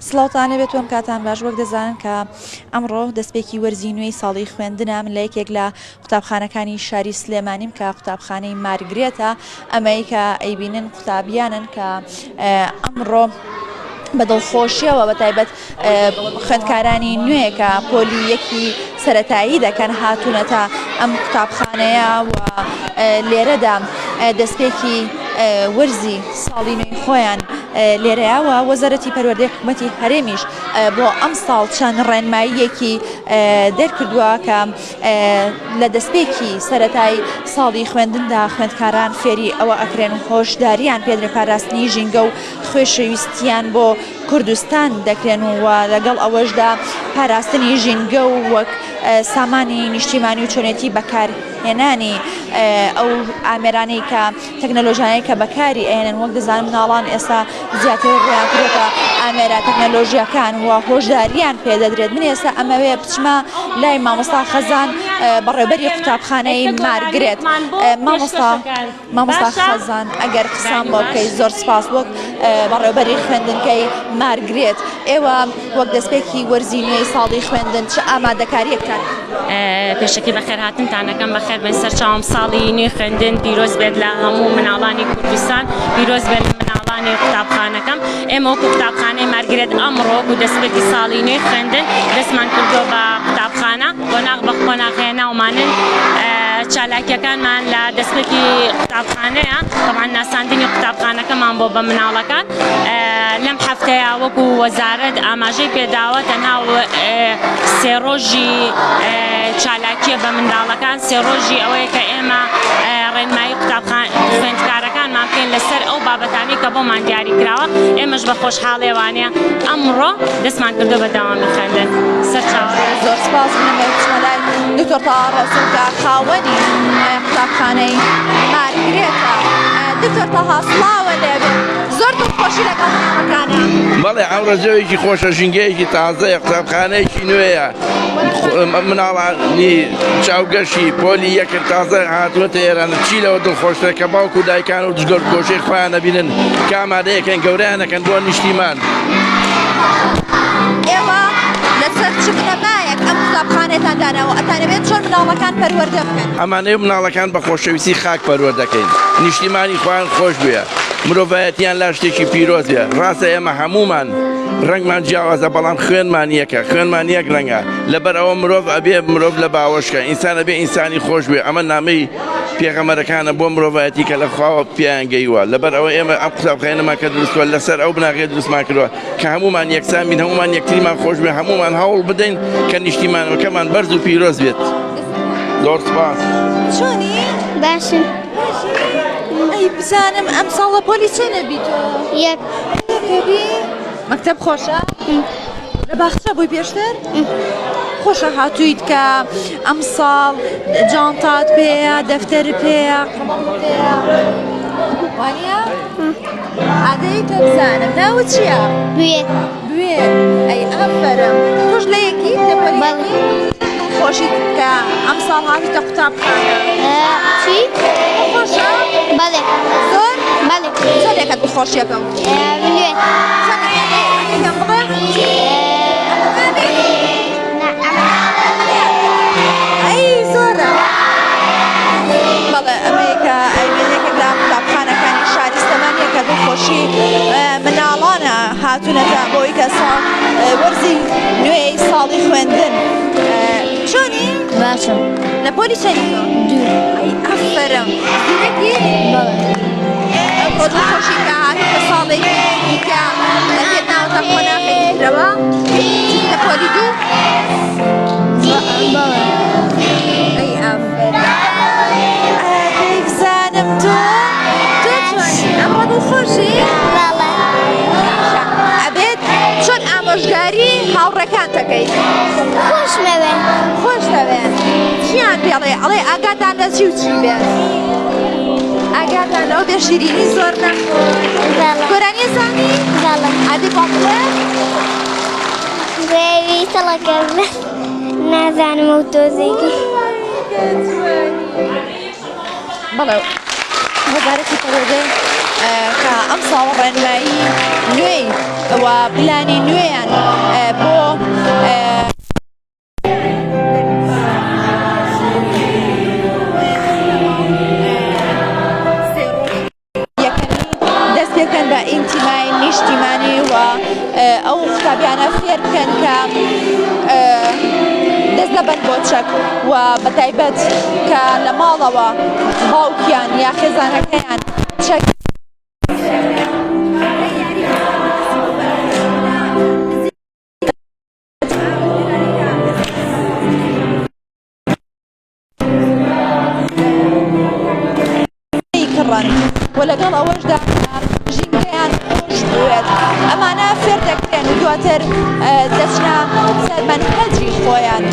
سڵاوتان لێبێت و ئەم کاتان باش وەک دەزانن کە ئەمڕۆ دەستپێکی وەرزی نوێی ساڵی خوێندنە من لە یەکێک لە قوتابخانەکانی شاری سلێمانیم کە قوتابخانەی مارگرێتە ئەمەی کە ئەیبینن قوتابیانن کە ئەمڕۆ بە دڵخۆشیەوە بە تایبەت خوێندکارانی نوێ کە پۆلی یەکی سەتایی دەکەن هاتوونەتە ئەم قوتابخانەیە و لێرەدا دەستپێکی وەرزی ساڵی نوێی خۆیان لێرەیە و وەزارەتی پەروەردەی حکومەتی هەرێمیش بۆ ئەمساڵ چەند ڕێنماییەکی دەرکردووە کە لە دەستپێکی سەرەتای ساڵی خوێندندا خوێندکاران فێری ئەوە ئەکرێن و هۆشداریان پێدرێن پاراستنی ژینگە و خوێشەویستیان بۆ کوردستان دەکرێن و لەگەڵ ئەوەشدا پاراستنی ژینگە و وەک سامانی نیشتیمانی و چۆنێتی بەکارهێنانی ئەو ئامێرانەی کە تەکنەلۆژیانەی کە بەکاری ئەهێنن وەک دەزانن مناڵان ئێستا زیاتر ڕویان کردۆتە ئامێرە تەکنەلۆژیاکان و هۆشداریان پێدەدرێت من ئێستا ئەمەوێ بچمە لای مامۆستا خەزان بەڕێوبەری قوتابخانەی مارگرێت مامۆستا مامۆستا خەزان ئەگەر قسان بۆ بکەی زۆر سپاس وەک بەڕێوبەری خوێندنگەی مارگرێت ئێوە وەک دەستپێکی وەرزی نوێی ساڵی خوێندن چ ئامادەکارییەکتان کردووە؟ پێشەکی بەخێرهاتنتان ئەکەم، بەخێر بێن سەرچاوم، ساڵی نوێی خوێندن پیرۆز بێت لە هەموو مناڵانی کوردستان، پیرۆز بێت لە مناڵانی قوتابخانەکەم. ئێمە وەکو قوتابخانەی مارگرێت ئەمڕۆ وەکو دەستپێکی ساڵی نوێی خوێندن دەستمان کردووە بە قوتابخانە، قۆناغ بە قۆناغ هێناومانن چالاکیەکانمان لە دەستپێکی قوتابخانەیە، تەبعەن ناساندنی قوتابخانەکەمان بۆ بە مناڵەکان. لەم هەفتەیە وەکو وەزارەت ئاماژەی پێداوە تەنها سێ ڕۆژی چالاکیە بە منداڵەکان سێ ڕۆژی ئەوەیە کە ئێمە ڕێنمایی قوتابخان خوێندکارەکانمان بکەین لەسەر ئەو بابەتانەی کە بۆمان دیاری کراوە ئێمەش بە خۆشحاڵێوانە ئەمڕۆ دەستمان کردو بە داوامی خوێندن سەرچاوە. زۆر سپاس منم بچمە لای دکتۆر تاها ڕەسوڵ کە خاوەنی قوتابخانەی مارگرێتە دکتۆر تاها سڵاوە لێبێ زۆر دڵخۆشی لەگەڵ مناڵەکانە. بەڵێ ئەمڕۆ جەوێکی خۆشە ژینگەیەکی تازەیە قوتابخانەیەکی نوێیە مناڵانی چاوگەشی پۆلی یەکن تازە هاتووەتە ئێران چی لەوە دڵخۆشترە کە باوک و دایکان و جگەر گۆشەی خۆیان نەبینن کە ئامادەیەکەن گەورەیانەکەن بۆ نیشتیمان. ئێوە لەسەر چ بنەمایەک ئەم قوتابخانەتان داناوە ئەتانەوێت چۆن مناڵەکان پەروەردە بکەن؟ ئەمانەوێ مناڵەکان بە خۆشەویستی خاک پەروەردەکەین نیشتیمانی خۆیان خۆش بوێ مرۆڤایەتیان لا شتێکی پیرۆز بێ ڕاستە ئێمە هەمومان ڕەنگمان جیاوازە بەڵام خوێنمان یەکە خوێنمان یەک ڕەنگە لەبەر ئەوە مرۆڤ ئەبێ مرۆڤ لە باوەشکە ئینسان ئەبێ ئینسانی خۆش بێ ئەمە نامەی پێغەمەرەکانە بۆ مرۆڤایەتی کە لە خواوە پێیان گەیوە لەبەر ئەوە ئێمە ئەم قوتابخانەمان کە دروستوە لەسەر ئەو بناغەیە دروستمان کردوە کە هەمومان یەکسان بین هەمومان یەکتریمان خۆش بێ هەمومان هەوڵ بدەین کە نیشتیمانەکەمان بەرز و پیرۆز بێت زۆر سپاس. چۆنی؟ باشم. ئەی بزانم ئەم ساڵە پۆلی چەنە بی تۆ؟ یەک. یەکە بی؟ مەکتەب خۆشە؟ لە باخچە بووی پێشتر؟ خۆشە هاتوویت کە ئەمساڵ جانتات پێیە دەفتەر پێیە قەڵەمت پێیە وانە؟ ئادەی تۆ بزانم ناوت چییە؟ بوێ. بوێ ئەی ئافەرم تۆش لە یەکی لە پۆلی یەکی؟ خۆشیت کە ئەمساڵ هاتیتە قوتابخانە چی؟ خۆشە؟ بەڵێ. زۆر؟ بەڵێ. چۆنێکە دڵخۆشیەکەم؟ بلوێ. چۆنێکە بڵێ؟ ئەی زۆرە. بەڵێ ئەمەیە کە ئەیبێن یەکێک لە قوتابخانەکانی شاری سلێمانیە کە دڵخۆشی مناڵانە هاتوونەتە بۆی کە ساڵ وەرزی نوێی ساڵی خوێندن چۆنی؟ باشم. لە پۆلی چەنی تۆ؟ دوو. ئەی ئەفەرم زیرەکی؟ بەڵێ. ئەمڕۆ دڵخۆشی کە هاتووتە ساڵێکی دیکە پێت ناوەتە قۆناخێکی ترەوە چوویتە پۆلی دوو؟ بەڵێ. ئەی ئافەرم. ئەی بزانم تۆ تۆ چۆنی؟ ئەمڕۆ دڵخۆشی؟ بەڵێ. ئەبێت چۆن ئامۆژگاری هاوڕێکانت دەکەی؟ خۆشمەوێن. خۆشتەوێن. چیان پێڵێ؟ ئەڵێ ئاگاتان لە چی و چی بێت؟ ئاگاتان لەوە بێ شیرینی زۆر نەخۆن. بەڵێ. گۆرانیە زانی؟ بەڵێ. ئەدی بۆم بڵێ؟ وێوی تەڵەکە نازانم ئەو تۆزێکی. بەڵێ وەزارەتی پەروەردە کە ئەمساڵ ڕێنمایی نوێی. و پلانی نوێیان بۆ یەکەمی دەست پێ بکەن بە ئینتیمای نیشتیمانی و ئەو قوتابیانە فێر بکەن کە دەست نەبەن بۆ چەک و بە تایبەت کە لە ماڵەوە باوکیان یا خێزانەکەیان چەک کڕن و لەگەڵ ئەوەشدا ژینگەیان خۆش بوێت ئەمانە فێر دەکرێن و دواتر دەچنە سەر مەنهەجی خۆیان.